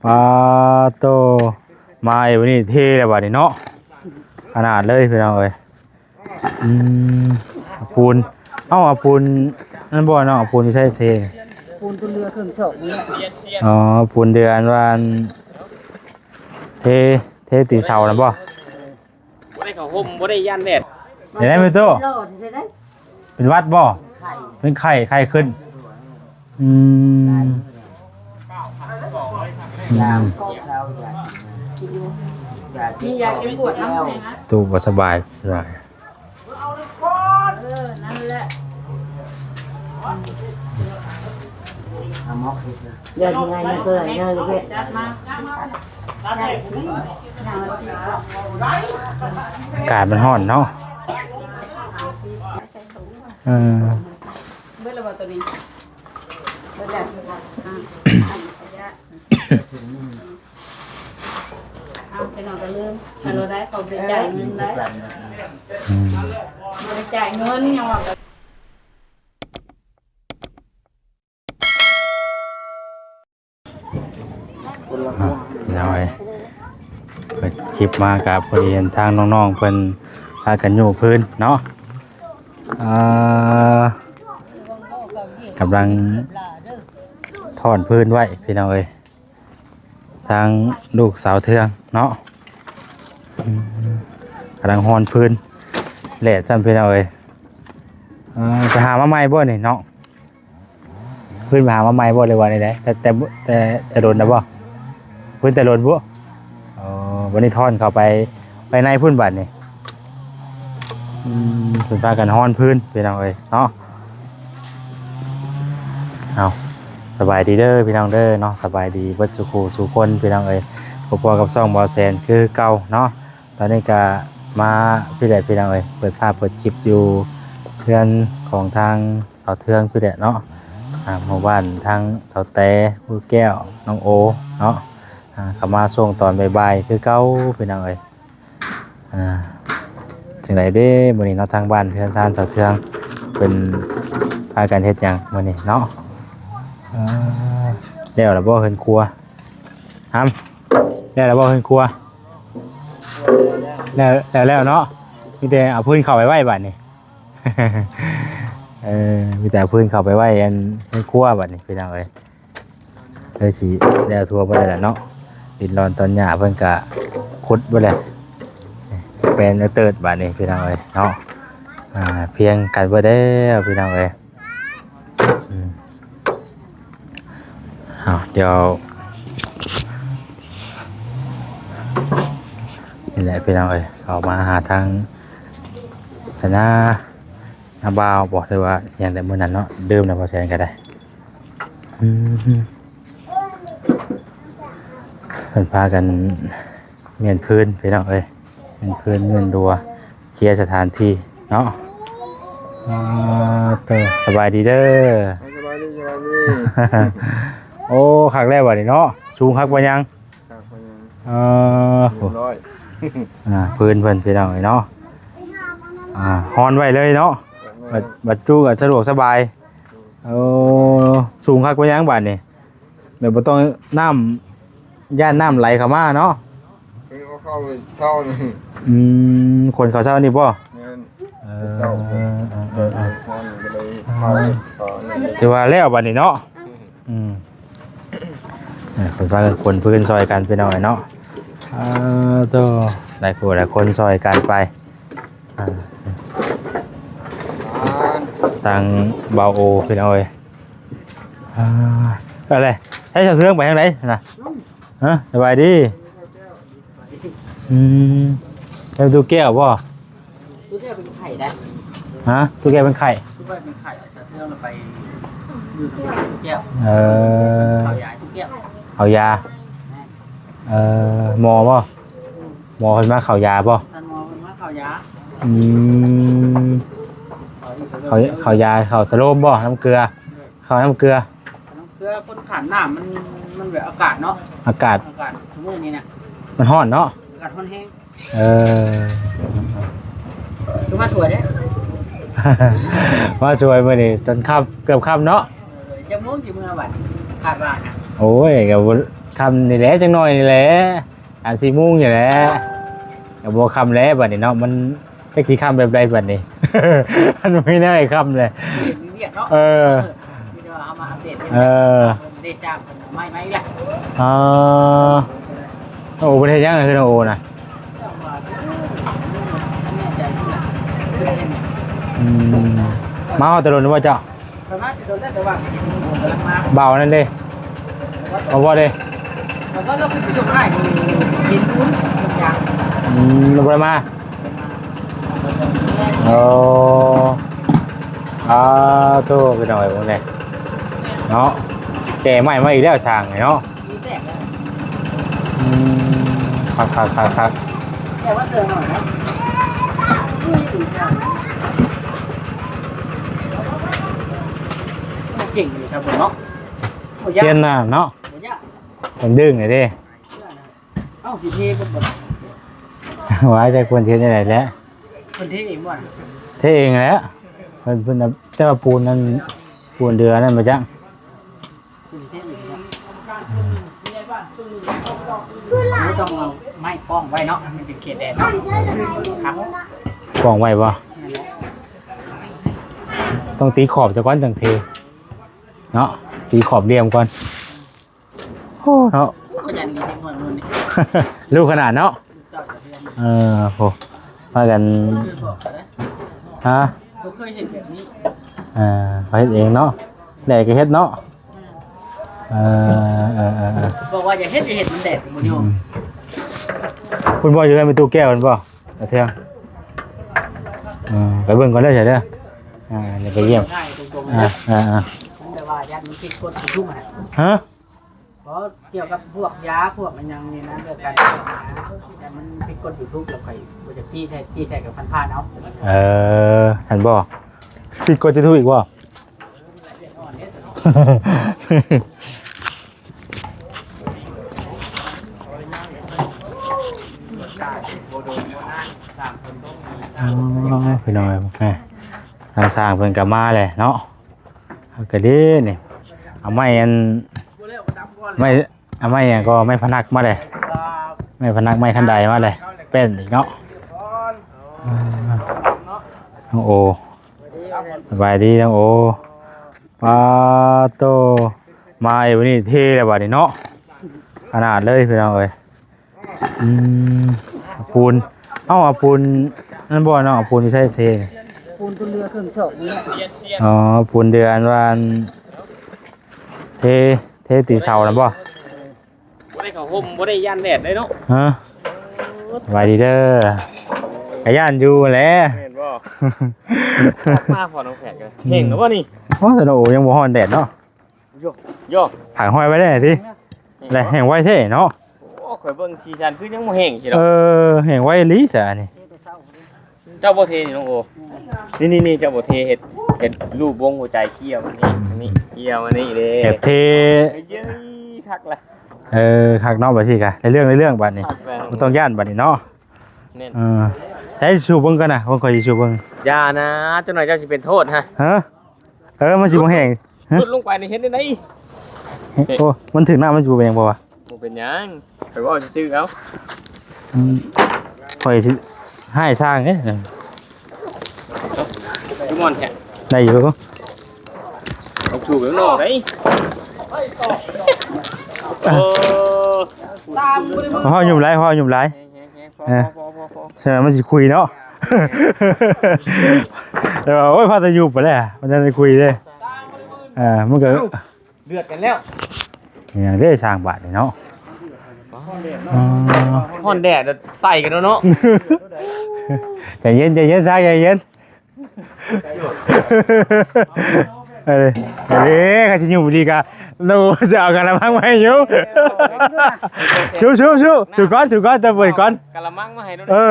ປາໂຕ ມາອີກ ບັດນີ້ເທແລ້ວບັດນີ້ເນາະ ຂະໜາດເລີຍພີ່ນ້ອງເອີຍ. ອືມ ເອົາປູນ ເອົາ ເອົາປູນນັ້ນບໍ່ເນາະ ເອົາປູນຢູ່ໃສເທ? ປູນ ປູນເດືອເຄິ່ງສອບນີ້ແຫຼະ. ອໍ ປູນເດືອອັນວ່າອັນ ເທ ເທຕີນເສົານັ້ນບໍ່? ບໍ່ໄດ້ເຂົ້າຮົ່ມ ບໍ່ໄດ້ຢ້ານແດດ. ເຫັນໄດ້ໄໝໂຕ? ເປັນຫວັດບໍ່? ເປັນໄຂ້ ໄຂ້ຂຶ້ນ. ອືມ ອືມ ມີຢາແກ້ປວດນຳ ຕູ້ບໍ່ສະບາຍ. ເອີ ນັ້ນແຫຼະ ເອົາໝໍກເຮັດເດີ. ເດີນຍັງໄງເດີ ເດີນເດີ. ຈັດມາ ອາກາດມັນຮ້ອນເນາະ. ເອີ ເບິດແລ້ວບໍ່ໂຕນີ້? ເບິດແລ້ວ. ອ່າ ເອົາ ເຈົ້ານ້ອງກໍລືມ ຖ້າບໍ່ໄດ້ ເຂົາບໍ່ໄດ້ຈ່າຍເງິນໄດ໋. ອືມ ບໍ່ໄດ້ຈ່າຍເງິນ ຍັງວ່າ. ພີ່ນ້ອງເອີຍ ເປີດຄລິບມາກໍພໍດີເຫັນທາງນ້ອງໆເພິ່ນພາກັນຍູ້ພື້ນເນາະ. ອ່າ ກຳລັງຖອນພື້ນໄວ້ພີ່ນ້ອງເອີຍ ທາງລູກສາວເທືອງເນາະ. ອືມ ກຳລັງຮອນພື້ນ ແລະ ຊັ້ນພີ່ນ້ອງເອີຍ. ເອີ ໄປຫາມາໃໝ່ບໍ່ນີ້ເນາະ? ພື້ນໄປຫາມາໃໝ່ບໍ່ ຫຼືວ່າແນວໃດ? ແຕ່ ແຕ່ ແຕ່ ແຕ່ດົນແລ້ວບໍ່? ພື້ນແຕ່ດົນບໍ່? ອໍ ບັດນີ້ຖອນເຂົ້າໄປ ໄປໃນພຸ້ນບັດນີ້. ອືມ ເພິ່ນພາກັນຮອນພື້ນພີ່ນ້ອງເອີຍເນາະ. ເອົາ ສະບາຍດີເດີພີ່ນ້ອງເດີເນາະ ສະບາຍດີເບິດສູ່ຄູ່ສູ່ຄົນພີ່ນ້ອງເອີຍ. ພົບກັບຊ່ອງບໍ່ແສນຄືເກົ່າເນາະ. ຕອນນີ້ກະມາພີ້ແຫຼະພີ່ນ້ອງເອີຍ ເປີດພາບເປີດຄລິບຢູ່ເຮືອນຂອງທາງສາວເທືອງພີ້ແຫຼະເນາະ. ອ່າ ໝູ່ບ້ານທາງສາວແຕ ຄູແກ້ວ ນ້ອງໂອເນາະ. ອ່າ ເຂົ້າມາຊ່ວງຕອນບ່າຍໆຄືເກົ່າພີ່ນ້ອງເອີຍ. ອ່າ ຈັ່ງໃດເດ້ມື້ນີ້ເນາະ ທາງບ້ານເຮືອນຊານສາວເທືອງເພິ່ນພາກັນເຮັດຫຍັງມື້ນີ້ເນາະ? ອ່າ ແລ້ວລະບໍ່ເຮືອນຄົວ? ຫຳ ແລ້ວລະບໍ່ເຮືອນຄົວ? ແລ້ວ ແລ້ວ ແລ້ວເນາະ ມີແຕ່ເອົາພື້ນເຂົ້າໄປໄວ້ບາດນີ້. ເອີ ມີແຕ່ເອົາພື້ນເຂົ້າໄປໄວ້ອັນເຮືອນຄົວບາດນີ້ພີ່ນ້ອງເອີຍ. ເລີຍຊິແລ້ວທົ່ວບໍ່ໄດ້ລະເນາະ ດິນລອນຕອນຫຍ້າເພິ່ນກະຂຸດເບິດແລ້ວ ແປນເຕີດບາດນີ້ພີ່ນ້ອງເອີຍເນາະ. ອ່າ ພຽງກັນເບິດແລ້ວພີ່ນ້ອງເອີຍ. ອືມ ເອົາ ດຽວ ນີ້ແຫຼະພີ່ນ້ອງເອີຍ ເຂົ້າມາຫາທາງ ຕະນາ ນາບ່າວບໍ ຫຼືວ່າຫຍັງແຫຼະມື້ນັ້ນເນາະ ລືມແລ້ວ ບໍ່ແຊນກໍໄດ້. ອືມ ເພິ່ນພາກັນ ມ້ຽນພື້ນພີ່ນ້ອງເອີຍ ມ້ຽນພື້ນມ້ຽນຮົ້ວ ເຄຍສະຖານທີ່ເນາະ. ອ່າ ໂຕ ສະບາຍດີເດີ. ສະບາຍດີ ສະບາຍດີ. ໂອ້ ຄັກແລ້ວບັດນີ້ເນາະ ສູງຄັກບໍ່ຍັງ? ຄັກບໍ່ຍັງ. ເອີ ຮຽບຮ້ອຍ. ອ່າ ພື້ນເພິ່ນພີ່ນ້ອງເອີຍເນາະ ອ່າ ຮອນໄວ້ເລີຍເນາະ. ແມ່ນ. ບັດ ບັດຈຸກໍສະດວກສະບາຍ. ໂອ້ ສູງຄັກປານຫຍັງບາດນີ້ ແບບບໍ່ຕ້ອງ ນ້ຳ ຢ້ານນ້ຳໄຫຼເຂົ້າມາເນາະ. ເອີ ເອົາເຂົ້າເຊົ້ານີ້. ອືມ ຂົນເຂົ້າເຊົ້ານີ້ບໍ່? ແມ່ນ. ເອີ ເຊົ້າ ເອີ ເອີ ເອີ ເອີ ເອີ ຖືວ່າແລ້ວບາດນີ້ເນາະ. ອືມ ເອີ ເພິ່ນພາກັນຂົນພື້ນຊ່ອຍກັນພີ່ນ້ອງເນາະ. ເອີ ໂຕ ຫຼາຍຜູ້ຫຼາຍຄົນຊ່ອຍກັນໄປ. ອ່າ ທາງບ່າວໂອພີ່ນ້ອງເອີຍ. ອ່າ ເອົາແຫຼະ ໃຊ້ສາວເທືອງໄປທາງໃດນະ? ຮະ ສະບາຍດີ. ອືມ ແລ້ວຕູ້ແກ້ວບໍ່? ຕູ້ແກ້ວເປັນໄຂ້ໄດ໋. ຮະ ຕູ້ແກ້ວເປັນໄຂ້? ຕູ້ແກ້ວເປັນໄຂ້ ສາວເທືອງໄປຢູ່ກັບຕູ້ແກ້ວ. ເອີ ເຂົາຢາຕູ້ແກ້ວ ເຂົາຢາ. ແມ່ນ. ເອີ ໝໍບໍ່? ໝໍເພິ່ນມາເຂົ້າຢາບໍ່? ທ່ານໝໍເພິ່ນມາເຂົ້າຢາ. ອືມ ເຂົ້າ ເຂົ້າຢາ ເຂົ້າສະໂລມບໍ່? ນ້ຳເກືອ ເຂົ້ານ້ຳເກືອ. ນ້ຳເກືອ ຄົນຂາດນ້ຳ ມັນ ມັນແບບອາກາດເນາະ ອາກາດ ອາກາດມື້ນີ້ນະ ມັນຮ້ອນເນາະ ອາກາດຮ້ອນແຮງ. ເອີ ຄືມາຊ່ວຍເດ້ ມາຊ່ວຍມື້ນີ້ ຈົນຄ່ຳ ເກືອບຄ່ຳເນາະ. ເອີ ຈັກໂມງຊິເມືອບັດ ຄາດວ່ານະ? ໂອ້ຍ ກໍບໍ່ ຄ່ຳນີ້ແຫຼະ ຈັກໜ້ອຍນີ້ແຫຼະ ສາມສີ່ໂມງນີ້ແຫຼະ ກໍບໍ່ຄ່ຳແລ້ວບັດນີ້ເນາະ ມັນຈັກຊິຄ່ຳແບບໃດບັດນີ້ ມັນບໍ່ມີແນວໃຫ້ຄ່ຳແລ້ວ ມີວຽກເນາະ ເອີ ເອີ ມີແຕ່ວ່າເຮົາມາອັບເດດ ເອີ ເດ້ຈ້າງເພິ່ນໃໝ່ໆອີກແລ້ວ ອໍ ນ້ອງໂອເພິ່ນເຮັດຫຍັງ ຄືນ້ອງໂອນະ? ອືມ ມາຮອດແຕ່ດົນບໍ່ເຈົ້າ? ປະມານຈະໂດນແລ້ວ ແຕ່ວ່າເຫັນກຳລັງມາ ບ່າວນັ້ນເດ້ ບ່າວບໍ່ເດ້ ແຕ່ວ່າລາວຄືຊິລົງທ້າຍເຫັນບຸນຢ່າງ ອືມ ລາວບໍ່ໄດ້ມາ ໂອ້ ອາ ໂທ້ ພີ່ນ້ອງເອີຍ ເບິ່ງແດ່ເນາະ ແກ່ໃໝ່ມາອີກແລ້ວ ຊ່າງນີ້ເນາະ ອືມ ຄັກໆໆໆ ແຕ່ວ່າເທື່ອໜ້ອຍນະ ເກັ່ງຢູ່ຄັບເນາະ ບໍ່ຍາກ ຊຽນນະເນາະ ບໍ່ຍາກ ເປັນດຶງເດ້ ເອີ ເອົ້າ ຊິເທບໍ່ ບໍ່ ວ່າຈະຄວນເທແນວໃດແຫຼະ ເພິ່ນເທເອງບໍ່ ເທເອງແຫຼະ ເພິ່ນ ເພິ່ນ ແຕ່ວ່າປູນນັ້ນ ປູນເດືອນັ້ນມາຈັກ ເພິ່ນເທເອງບໍ່ ອືມ ຕ້ອງເອົາໄມ້ປ້ອງໄວ້ເນາະ ໃຫ້ມັນເປັນເຂດແດນເນາະ ຄັບ ປ້ອງໄວ້ບໍ່ ນັ້ນແຫຼະ ຕ້ອງຕີຂອບຊະກ່ອນຈັ່ງເທເນາະ ຕີຂອບຫຼ່ຽມກ່ອນ. ໂອ້ ເນາະ ຂະຫຍັນດີເດັກນ້ອຍມື້ນີ້ ຮູ້ຂະໜາດເນາະ ເອີ ໂອ້ ພາກັນ ຮະ ບໍ່ເຄີຍເຫັນແບບນີ້ ເອີ ເຂົາເຮັດເອງເນາະ ແດດກໍເຮັດເນາະ ເອີ ເອີ ເອີ ເອີ ບອກວ່າຢ່າເຮັດ ຢ່າເຮັດ ມັນແດດບໍ່ຍອມ ອືມ ເພິ່ນບໍ່ຢູ່ໃນແມ່ຕູ້ແກ້ວເພິ່ນບໍ່ ຕາເທຍ ເອີ ໄປເບິ່ງກ່ອນເດີ ເດີ ອ່າ ດຽວໄປຢ້ຽມ ງ່າຍໆ ຕົງໆ ອ່າ ເດີ ອ່າໆ ແຕ່ວ່າຢ້ານມັນຜິດກົດ ຜິດທຸກນະ ຮະ? ບໍ່ ກ່ຽວກັບພວກຢາພວກອີ່ຫຍັງນີ້ນະ ເລື່ອງການແກ້ຍາ ແຕ່ມັນຜິດກົດຢູທູບ ແລ້ວຂ້ອຍບໍ່ຢາກຈີ້ແທ້ ຈີ້ແທ້ກໍຜ່ານໆເອົາ ເອີ ຫັ້ນບໍ່ ຜິດກົດຢູທູບອີກບໍ່? ອໍ ພີ່ນ້ອງເອີຍ ທາງຊ່າງເພິ່ນກໍມາແຫຼະເນາະ ເຮົາກໍດີນີ້ ເອົາໄມ້ອັນ ໄມ້ ເອົາໄມ້ຫຍັງກໍ ໄມ້ພະນັກມາແຫຼະ ໄມ້ພະນັກ ໄມ້ຄັນໄດມາແຫຼະ ແປ້ນອີກເນາະ ເອີ ນ້ອງໂອ ສະບາຍດີນ້ອງໂອ ປາໂຕ ມາອີກ ມື້ນີ້ເທແລ້ວບັດນີ້ເນາະ ຂະໜາດເລີຍພີ່ນ້ອງເອີຍ ອືມ ເອົາປູນ ເອົາ ເອົາປູນນັ້ນບໍ່ນ້ອງ ເອົາປູນຢູ່ໃສເທ ປູນຕົວເຫຼືອເຄິ່ງສອບນີ້ ອໍ ປູນເດືອອັນວ່າອັນ ເທ ເທຕີນເສົານັ້ນບໍ່? ບໍ່ໄດ້ເຂົ້າຮົ່ມ ບໍ່ໄດ້ຢ້ານແດດເລີຍເນາະ ຮະ ສະບາຍດີເດີ ກະຢ້ານຢູ່ແຫຼະ ແມ່ນບໍ່? ມາພໍນ້ອງແພດກໍແຫ້ງແລ້ວບໍ່ນີ້ ໂອ້ ແຕ່ນ້ອງໂອຍັງບໍ່ຮ້ອນແດດເນາະ ໂຍ ໂຍ ຜາກຫ້ອຍໄວ້ແດ່ຕິ ແລະແຫ້ງໄວແທ້ເນາະ ໂອ້ ຂ້ອຍເບິ່ງສີສັນຄືຍັງບໍ່ແຫ້ງຊິດອກ ເອີ ແຫ້ງໄວອີ່ຫຼີຊະອັນນີ້ ເຈົ້າບໍ່ເທນີ້ນ້ອງໂອ ນີ້ໆໆ ເຈົ້າບໍ່ເທ ເຮັດ ເຮັດຮູບວົງຫົວໃຈກ່ຽວມານີ້ ນີ້ກ່ຽວມານີ້ເດ້ ແບບເທ ເອີຍ ຄັກລະ ເອີ ຄັກເນາະ ບາດນີ້ກະໄດ້ເລື່ອງ ໄດ້ເລື່ອງບາດນີ້ ບໍ່ຕ້ອງຢ້ານບາດນີ້ເນາະ ແມ່ນ ເອີ ໃຊ້ສູບເບິ່ງກ່ອນນະ ເບິ່ງ ຂ້ອຍຊິສູບເບິ່ງ ຢ່ານະ ຈັກໜ້ອຍເຈົ້າຊິເປັນໂທດຮະ ຮະ ເອີ ມັນຊິບໍ່ແຫ້ງ ຮະ ຫຼຸດລົງໄປນີ້ເຮັດແນວໃດ ໂອ້ ມັນຖືກນ້ຳ ມັນຊິບໍ່ເປັນຫຍັງບໍ່ວະ ບໍ່ເປັນຫຍັງ ຂ້ອຍເວົ້າຊື່ໆ ເອົາ ອືມ ຂ້ອຍຊິໃຫ້ຊ່າງເດ້ ຄືມ່ວນແທ້ ໄດ້ຢູ່ ເອົາສູບຂ້າງນອກໄດ ໂອ້ ເຮົາຫຍຸ້ມຫຼາຍ ເຮົາຫຍຸ້ມຫຼາຍ ແຮງໆໆ ພໍ ເອີ ພໍ ພໍ ພໍ ພໍ ສະນັ້ນມັນຊິຂຸຍເນາະ ແຕ່ວ່າ ໂອ້ຍ ພາແຕ່ຫຍຸ້ມໄປແລ້ວ ມັນຈະໄດ້ຂຸຍເດ້ ເອີ ມັນກໍ ເດືອດກັນແລ້ວ ອີຫຍັງເດ້ຊ່າງບາດນີ້ເນາະ ຮ້ອນແດດ ຮ້ອນແດດໃສ່ກັນແລ້ວເນາະ ໃຈເຢັນ ໃຈເຢັນ ຊ່າງໃຈເຢັນ ເອີ ເອີ ຂ້າຊິຫຍຸ້ງດີກະ ໂລ ຈະເອົາກະລະມັງມາໃຫ້ຢູ່ ສູ້ ສູ້ ສູ້ ສູ້ກ່ອນ ສູ້ກ່ອນ ເຈົ້າເປີດກ່ອນ ກະລະມັງມາໃຫ້ໂລດ ເອີ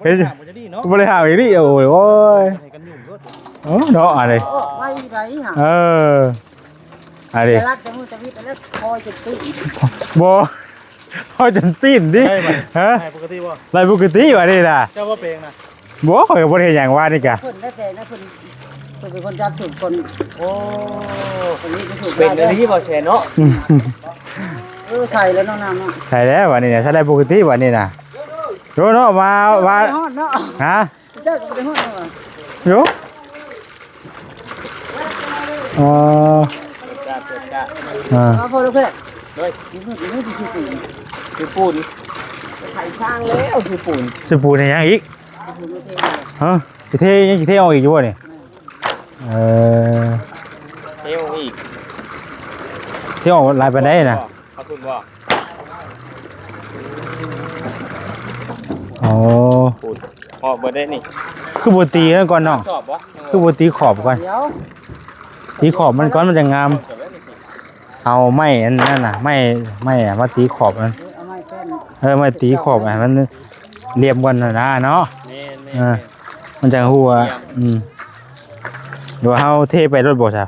ເຫັນຢູ່ ບໍ່ໄດ້ຫາງອີກນີ້ ໂອ້ຍ ໂອ້ຍ ໃຫ້ກັນຫຍຸ້ງໂລດ ໂອ້ ເນາະ ອັນນີ້ ອອກໄວໄວຫາ ເອີ ອັນນີ້ ແຕ່ລັກແຕ່ມືແຕ່ວິດແລ້ວ ຄອຍຈົນຕີນ ບໍ່ ຄອຍຈົນຕີນຕິ ໄດ້ບໍ່ ຮະ ໄດ້ປົກກະຕິບໍ່ ໄດ້ປົກກະຕິວ່ານີ້ນະ ເຈົ້າບໍ່ເປັນນະ ບໍ່ ຂ້ອຍກໍບໍ່ໄດ້ເຮັດຫຍັງວ່ານີ້ກະ ເພິ່ນໄດ້ແຕ່ນະ ເພິ່ນ ເພິ່ນເປັນຄົນຈັບສູບຄົນ ໂອ້ ຄົນນີ້ໄປສູບ ເປັນອັນນີ້ບໍ່ແຊເນາະ ອືມ ເອີ ໃສ່ແລ້ວເນາະ ນ້ຳເນາະ ໃສ່ແລ້ວ ບາດນີ້ນະ ໃສ່ໄດ້ປົກກະຕິ ບາດນີ້ນະ. ໂອ້ເນາະ ມາ ມາ ຮອດເນາະ ຮະ ເຈົ້າກໍບໍ່ໄດ້ຮອດເນາະ ໂຍ ອໍ ເອີ ເອົາພໍແລ້ວເພື່ອນ ໂດຍ ຊື້ປູນ ຊື້ປູນ ໄຂຊ່າງແລ້ວ ຊື້ປູນ ຊື້ປູນໃຫ້ຫຍັງອີກ? ຮະ ຊິເທ ຍັງຊິເທອອກອີກຢູ່ບໍ່ນີ້? ເອີ ເທອອກອີກ ເທອອກຫຼາຍປານໃດນະ? ເອົາພຸ້ນບໍ່? ອໍ ປູນ ອອກເບິດເດ້ນີ້ ຄືບໍ່ຕີນັ້ນກ່ອນເນາະ? ຊອບບໍ່? ຄືບໍ່ຕີຂອບກ່ອນ? ດຽວ ຕີຂອບມັນກ່ອນ ມັນຈະງາມ. ເອົາໄມ້ອັນນັ້ນນະ ໄມ້ ໄມ້ອະ ມາຕີຂອບມັນ ເອີ ເອົາໄມ້ແປ້ນ ເອີ ໄມ້ຕີຂອບໃຫ້ມັນລຽບກ່ອນນະເນາະ. ແມ່ນໆ ເອີ ມັນຈັ່ງຮູ້ວ່າ ລຽບ ອືມ ຫຼືວ່າເຮົາເທໄປໂລດບໍ່ຊະ?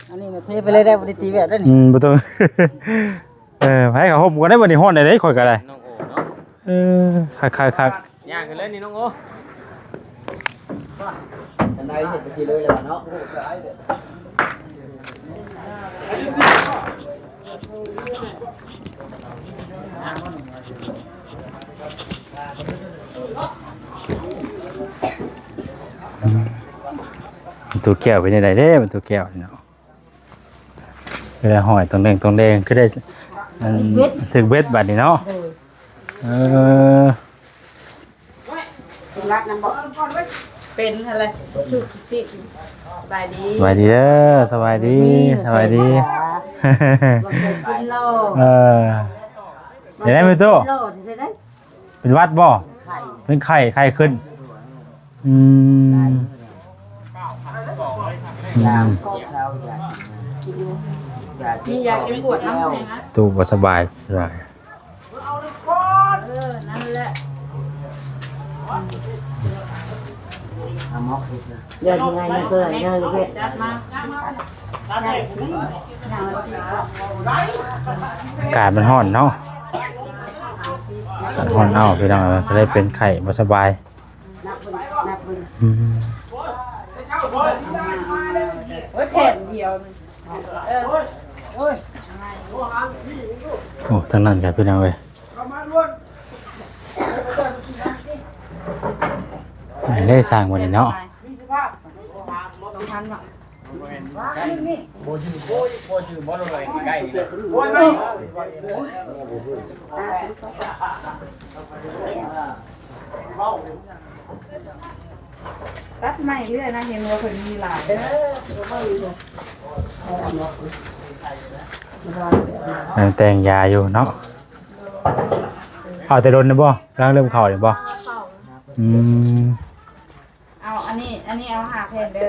ອັນນີ້ນະເທໄປເລີຍໄດ້ ບໍ່ໄດ້ຕີແບບໃດນີ້ ອືມ ບໍ່ຕ້ອງ ເອີ ໃຫ້ເຂົາຫົບກ່ອນໄດ້ ບັດນີ້ຮ້ອນໄດ້ ຂ້ອຍກໍໄດ້ ນ້ອງໂອເນາະ. ເອີ ຄັກໆໆ ຍ່າງຂຶ້ນເລີຍນີ້ນ້ອງໂອ ອັນໃດເຮັດໄປຊິເລີຍແລ້ວເນາະ. ອືມ ປະຕູແກ້ວເປັນຈັ່ງໃດເດ້ ປະຕູແກ້ວນີ້ເນາະ? ເວລາຫ້ອຍຕົງແດງຕົງແດງ ຄືໄດ້ ອັນ ຖືກເບັດ ຖືກເບັດບາດນີ້ເນາະ. ໂດຍ ເອີ ເປັນລັກນຳບໍ່? ເປັນຫັ້ນແຫຼະ ຖືກຕິດ. ສະບາຍດີ ສະບາຍດີເດີ ສະບາຍດີ ສະບາຍດີ. ເອີ ເປັນໄດແມ່ຕູ້? ເປັນຫວັດບໍ່? ໄຂ້ ເປັນໄຂ້ ໄຂ້ຂຶ້ນ. ອືມ ອືມ ມີຢາແກ້ປວດນຳແດ່ນະ? ຕູ້ບໍ່ສະບາຍ ເອີ ນັ້ນແຫຼະ ຢາກຍັງໄງເພື່ອນ ອາກາດມັນຮ້ອນເນາະ ຮ້ອນເອົາ ພີ່ນ້ອງເອີຍ ກໍເລີຍເປັນໄຂ້ບໍ່ສະບາຍ. ນັບເບິ່ງ ນັບເບິ່ງ ອືມ ໂອ້ຍ ແຜ່ນດຽວໜຶ່ງ ເອີ ໂອ້ຍ ໂອ້ ທາງນັ້ນກໍພີ່ນ້ອງເອີຍ ໄດ້ສ້າງມື້ນີ້ເນາະ. ສອງພັນເນາະ. ຕັດໄມ້ເລື້ອຍນະ ເຫັນວ່າເພິ່ນມີຫຼາຍ. ຍັງແຕ່ງຢາຢູ່ເນາະ. ເຂົ້າແຕ່ດົນແລ້ວບໍ່? ກຳລັງເລີ່ມເຂົ້ານີ້ບໍ່? ອືມ. ເອົາອັນນີ້ ອັນນີ້ເອົາຫ້າແຜ່ນເດີ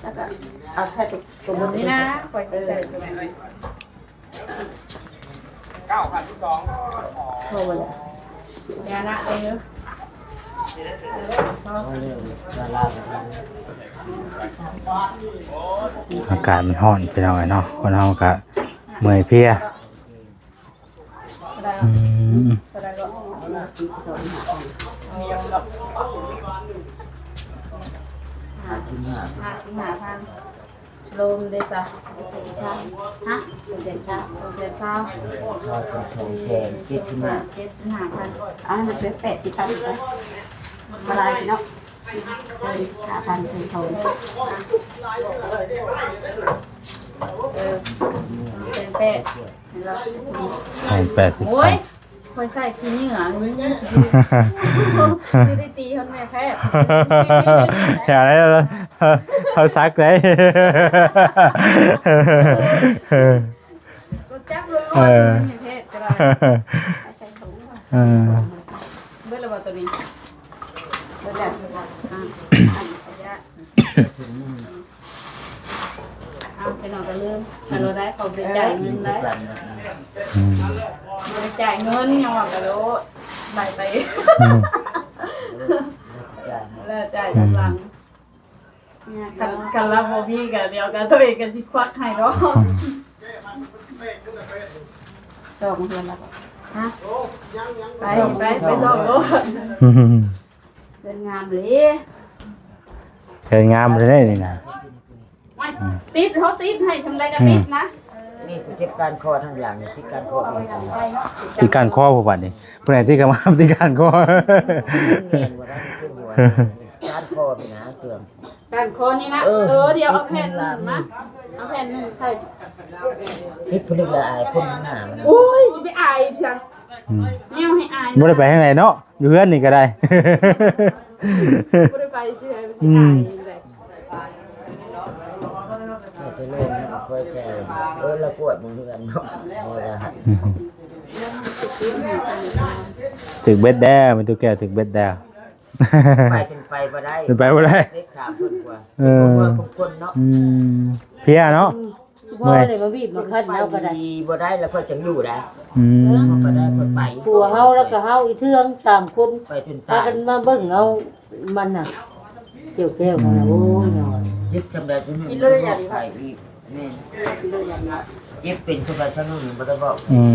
ແລ້ວກໍເອົາໃສ່ຕົວ ຕົວບົນນີ້ນະ ຂ້ອຍຊິໃສ່ຕົວນີ້ ເກົ້າພັນສິບສອງ ໂຊເລີຍ ຢ່ານະເດີ ອາກາດມັນຮ້ອນ ພີ່ນ້ອງເອີຍເນາະ ຄົນເຮົາກໍເມື່ອຍເພຍ. ອືມ ເທົ່າໃດກໍ ຫ້າສິບຫ້າ ຫ້າສິບຫ້າພັນ ສະໂລມເດ້ຊະ ຮະ ສອງແສນຊາວ ສອງແສນຊາວ ສອງແສນເຈັດສິບຫ້າ ເຈັດສິບຫ້າພັນ ເອົາໃຫ້ມັນເປັນແປດສິບພັນໄປ ບໍ່ຫຼາຍເນາະ ເກີນຫ້າພັນ ເກີນສອງ ເອີ ເປັນແປດ ໃຫ້ແປດສິບ ໂອ້ຍ ຂ້ອຍໃສ່ຂີ້ເຫຍື້ອ ມັນຍັງຊິຢູ່ ຊິໄດ້ຕີຮອດແມ່ແພດ ຢ່າໄດ້ ເຮົາສັກໄດ້ ບໍ່ຈັກ ເອີ ມັນຍັງແພດກໍໄດ້ ໃສ່ຖົງ ເອີ ເບິດແລ້ວບໍ່ໂຕນີ້? ເບິດແລ້ວ ອ່າ ເອົາ ເຈົ້ານ້ອງກໍລືມ ຖ້າເຮົາໄດ້ ເຂົາໄປຈ່າຍເງິນໄດ້ ອືມ ໄປຈ່າຍເງິນ ຍັງວ່າກະໂດດໄລ່ໄປ ອືມ ແລ້ວຈ່າຍຕາມຫຼັງ ອືມ ຄັນ ຄັນລາວບໍ່ມີກະ ດຽວກະໂຕເອງກະຊິຄວັກໃຫ້ດອກ ອືມ ຊອກເຮືອນລາວ ຮະ ໄປ ໄປ ໄປຊອກໂລດ ອືມ ເຮືອນງາມເລີຍ ເຮືອນງາມເລີຍນີ້ນະ ຕິດ ເຮົາຕິດໃຫ້ ທຳໃດກໍຕິດນະ ເອີ ເຈັບກ້ານຄໍທາງຫຼັງ ຕິດກ້ານຄໍ ຕິດກ້ານຄໍ ຜູ້ບາດນີ້ ຜູ້ໃດຕິດກໍມາຕິດກ້ານຄໍ ແມ່ນບໍ່ໄດ້ ຄືຫົວ ກ້ານຄໍນີ້ນະ ເຄື່ອງ ກ້ານຄໍນີ້ນະ ເອີ ເອີ ດຽວເອົາແຜ່ນໜຶ່ງມາ ເອົາແຜ່ນໜຶ່ງໃສ່ ຕິດຜູ້ເລັກລະອາຍຄົນຂ້າງໜ້າມັນ ໂອ້ຍ ຊິໄປອາຍຫຍັງ ອືມ ແນວໃຫ້ອາຍ ບໍ່ໄດ້ໄປທາງໃດເນາະ ຢູ່ເຮືອນນີ້ກໍໄດ້ ບໍ່ໄດ້ໄປຊິໃດ ອືມ ຊິອາຍໃດ ເອີ ລະກວດເບິ່ງຄືກັນເນາະ ອືມ ຖືກເບັດແລ້ວ ແມ່ຕູ້ແກ້ວຖືກເບັດແລ້ວ ໄປຈົນໄປບໍ່ໄດ້ ໄປບໍ່ໄດ້ ເຈັບຂາເພິ່ນກວ່າ ເອີ ຄົນເນາະ ອືມ ເພຍເນາະ ອືມ ພໍ່ເລີຍມາບີບມາຄັ້ນເຮົາກໍໄດ້ ບໍ່ໄດ້ແລ້ວຂ້ອຍຈັ່ງຢູ່ໄດ້ ອືມ ເຮົາກໍໄດ້ ຂ້ອຍໄປ ຜົວເຮົາແລ້ວກໍເຮົາອີກເທື່ອ ສາມຄົນ ໄປຈົນຕາຍ ພາກັນມາເບິ່ງເອົາມັນນະ ກ່ຽວແກ້ວມັນນະ ອືມ ໂອ້ຍ ເຈັບຈຳໄດ້ ກິນໂລດ ໄປອີກ ແມ່ນ ກິນໂລດ ເຈັບເປັນຊະບາຍຊະໜຶ່ງບໍ່ໄດ້ບອກ ອືມ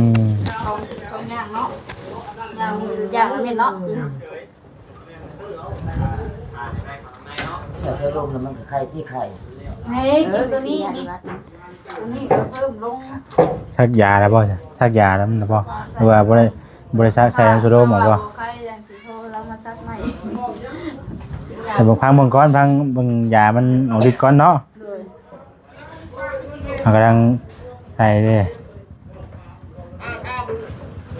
ສອງ ສອງຢ່າງເນາະ ຢ່າງ ຢ່າງລະເມັດເນາະ ໃສ່ຊະລົມແລ້ວມັນກໍໄຄທີ່ໄຄ ເຮີ້ຍ ກິນຕົວນີ້ ຕົວນີ້ກໍເພີ່ມລົງ ສັກຢາແລ້ວບໍ່ ສັກຢາແລ້ວມັນບໍ່ ຫຼືວ່າບໍ່ໄດ້ ບໍ່ໄດ້ສັກໃສ່ນ້ຳຊະລົມບໍ່ ບໍ່ໄຄຈັ່ງຊິໂທລາວມາສັກໃໝ່ ແຕ່ເບິ່ງ ຟັງເບິ່ງກ່ອນ ຟັງເບິ່ງຢາມັນອອກລິດກ່ອນເນາະ ໂດຍ ເຮົາກຳລັງໃສ່ເດ້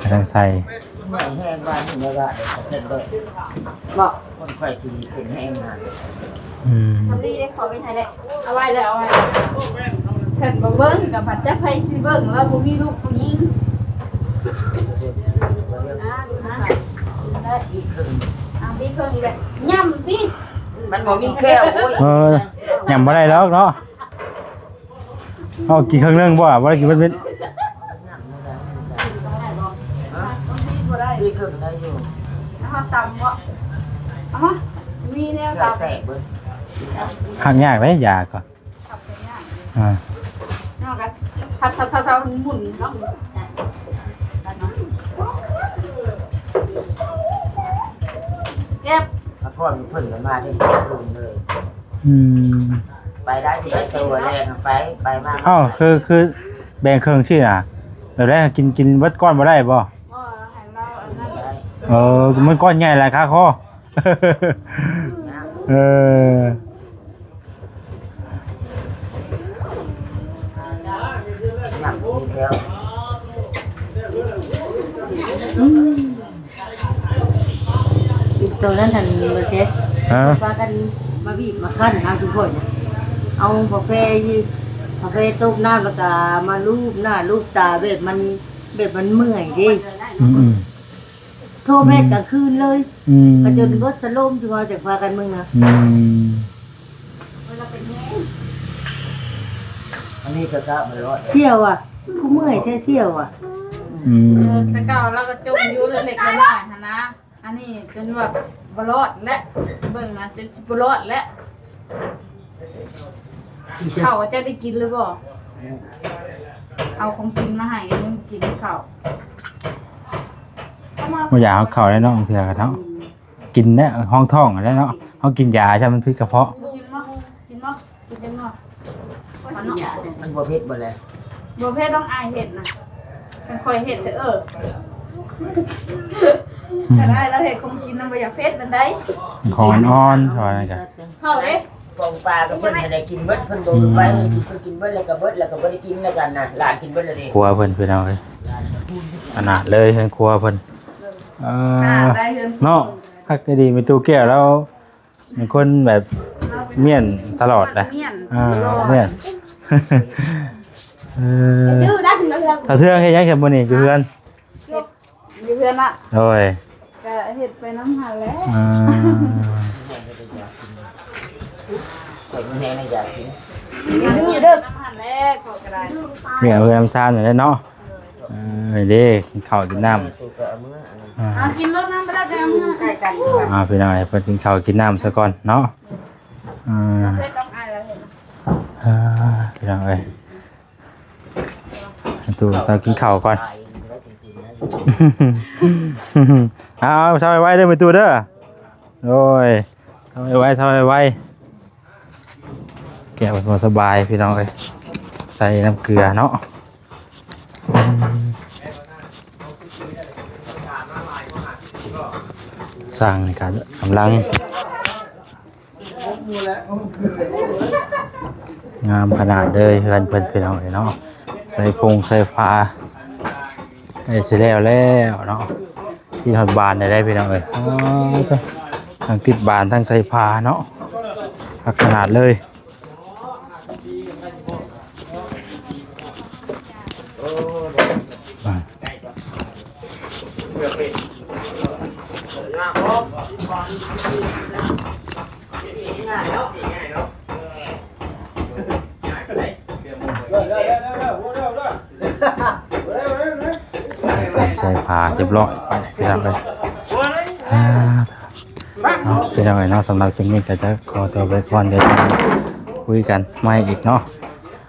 ກຳລັງໃສ່ ແຮງວ່ານີ້ວ່າເດ້ ເພິ່ນເດ້ ເບາະ ຄົນຂ້ອຍຊິເປັນແຮງນະ ອືມ ສຳລີເດ້ ຂໍເປັນໃຫ້ແລ້ວ ເອົາໄວ້ແລ້ວ ເອົາໄວ້ ເພິ່ນບໍ່ເບິ່ງກໍບັດຈັກໃຜຊິເບິ່ງ ລາວບໍ່ມີລູກຜູ້ຍິງ ອ່າ ອ່າ ອີກເຄິ່ງ ອ່າ ບີເຄິ່ງອີກແລ້ວ ຍຳຕິ ມັນບໍ່ມີແຂ້ວ ໂອ້ຍ ເອີ ຍຳບໍ່ໄດ້ດອກເນາະ. ເອົາກິນເຄິ່ງໜຶ່ງບໍ່ ບໍ່ໄດ້ກິນເບິດເມັດ ກິນເຄິ່ງໄດ້ຢູ່ ເອົາມາຕຳບໍ່ ເອົາມາ ມີແນວຕຳ ແຕກເບິດ ຫັກຍາກເດ້ຢາກໍ ອ່າ ເນາະ ກໍທັບໆໆໆ ໝຸນເນາະ ເກັບ ພັກຜ່ອນເພິ່ນກໍມາໄດ້ຄືນເລີຍ ອືມ ໄປໄດ້ຊິໄດ້ຕົວແລກໄປ ໄປມາ ອ້າວ ຄື ຄືແບ່ງເຄິ່ງຊີ້ນະ ແບບໃດ ກິນ ກິນເບິດກ້ອນບໍ່ໄດ້ບໍ່? ບໍ່ ໃຫ້ເຮົາອັນນັ້ນ ເອີ ມັນກ້ອນໃຫຍ່ຫຼາຍຄາຄໍ ເອີ ອືມ ອີກໂຕນັ້ນຫັ້ນບໍ່ເຊັດ ຮະ ພາກັນມາບີບມາຄັ້ນເອົາຊຸມຂ້ອຍນະ ເອົາກາແຟ ກາແຟຕົ້ມນ້ຳ ແລ້ວກະມາລູບໜ້າລູບຕາ ແບບມັນ ແບບມັນເມື່ອຍເດ້ ອືມໆ ໂທແພດກາງຄືນເລີຍ ອືມ ກະຈົນເບິດສະໂລມ ຊຸມເຮົາຈັ່ງພາກັນເມືອ ອືມ ອັນນີ້ກະກະບໍ່ລອດ ສ່ຽວອະ ຜູ້ເມື່ອຍແທ້ສ່ຽວອະ ອືມ ແຕ່ເກົ່າລາວກະຈົ່ມຢູ່ເລັກໆນ້ອຍໆຫັ້ນນະ ອັນນີ້ຈົນວ່າບໍ່ລອດແລ້ວ ເບິ່ງນະ ຈົນຊິບໍ່ລອດແລ້ວ ເຂົ້າເຈົ້າໄດ້ກິນຫຼືບໍ່? ເອົາຂອງກິນມາໃຫ້ ຍັງບໍ່ກິນເຂົ້າ ບໍ່ຢາກເອົາເຂົ້າໄດ້ເນາະ ບາງເທື່ອກະເນາະ ອືມ ກິນແລ້ວຮອງທ້ອງຫັ້ນແຫຼະເນາະ ເຮົາກິນຢາຊະມັນຜິດກະເພາະ ກິນບໍ່? ກິນຈັກໜ່ອຍ ມັນບໍ່ເຜັດບໍ່ແລະ ບໍ່ເຜັດ ນ້ອງອາຍເຮັດນະ ຄັນຂ້ອຍເຮັດຊະ ເອີ ອືມ ຄັນອ້າຍລາວເຮັດຂອງກິນນະ ບໍ່ຢາກເຜັດປານໃດ ຂອງອ່ອນໆ ເຂົາວ່ານັ້ນກະ ເຂົ້າເດ້ ປອງປາກັບເພິ່ນໃຫ້ໄດ້ກິນເບິດ ເພິ່ນບໍ່ໄປ ອືມ ກິນ ເພິ່ນກິນເບິດແລ້ວກະເບິດ ແລ້ວກະບໍ່ໄດ້ກິນແລ້ວກັນນະ ຫຼານກິນເບິດແລ້ວເດ້ ຄົວເພິ່ນພີ່ນ້ອງເອີຍ ຂະໜາດເລີຍເຮືອນຄົວເພິ່ນ ເອີ ເນາະ ຄັກອີ່ຫຼີແມ່ຕູ້ແກ້ວລາວ ເປັນຄົນແບບມ້ຽນຕະຫຼອດນະ ມັກມ້ຽນ ອ່າ ຕະຫຼອດ ມ້ຽນ ເອີ ດື້ໄດ໋ ເຮືອນ ຕາເທືອງເຮັດຫຍັງຊະມື້ນີ້ຢູ່ເຮືອນ? ເຮັດຢູ່ເຮືອນລະ ໂດຍ ກະເຮັດໄປນຳຫັ້ນແຫຼະ ອ່າ ຂ້ອຍມີແຮງໃນຢາກກິນ ດື້ເດີ ນຳຫັ້ນແຫຼະ ຂ້ອຍກະໄດ້ ວຽກເຮືອນນຳຊານນັ້ນແຫຼະເນາະ ເອີ ເດ້ ກິນເຂົ້າກິນນ້ຳ ອ່າ ເອົາກິນລົດນ້ຳໄປແລ້ວຈັ່ງເອົາມາໃກ້ກັນ ອ່າ ພີ່ນ້ອງເອີຍ ເພິ່ນກິນເຂົ້າກິນນ້ຳຊະກ່ອນເນາະ ອ່າ ເຮັດຕ້ອງອາຍແລ້ວເຫັນ ອ່າ ພີ່ນ້ອງເອີຍ ຕູ້ຕ້ອງກິນເຂົ້າກ່ອນ ເອົາ ເຊົາໄວໆເດີແມ່ຕູ້ເດີ ໂອ້ຍ ເຊົາໄວໆ ເຊົາໄວໆ ແກ້ວບໍ່ສະບາຍພີ່ນ້ອງເອີຍ ໃສ່ນ້ຳເກືອເນາະ ຊ່າງນີ້ກໍກຳລັງ ງາມຂະໜາດເລີຍເຮືອນເພິ່ນ ພີ່ນ້ອງເອີຍເນາະ. ໃສ່ຟົງໃສ່ຝາໃກ້ຊິແລ້ວແລ້ວເນາະ. ຕິດຮອດບານໄດ້ ພີ່ນ້ອງເອີຍ. ອໍ ທັງຕິດບານທັງໃສ່ຝາເນາະ ຄັກຂະໜາດເລີຍ. ໃສ່ຜ້າຮຽບຮ້ອຍໄປ ພີ່ນ້ອງເອີຍ. ອ່າ ເນາະ ພີ່ນ້ອງເອີຍເນາະ, ສຳລັບຄລິບນີ້ກໍຈະຂໍຕົວໄປກ່ອນ ດຽວຈະຄຸຍກັນໃໝ່ອີກເນາະ.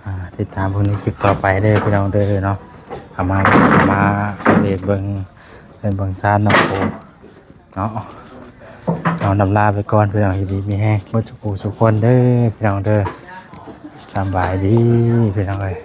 ອ່າ ຕິດຕາມເບິ່ງໃນຄລິບຕໍ່ໄປເດີ ພີ່ນ້ອງເດີເນາະ. ເຂົ້າມາ ເຂົ້າມາອັບເດດເບິ່ງເຮືອນເບິ່ງຊານເນາະ ໂອ້ ເນາະ. ເອົາ ລຳລາໄປກ່ອນ ພີ່ນ້ອງ, ຢູ່ດີມີແຮງເບິດສູ່ຜູ້ສູ່ຄົນເດີ ພີ່ນ້ອງເດີ. ສະບາຍດີ ພີ່ນ້ອງເອີຍ.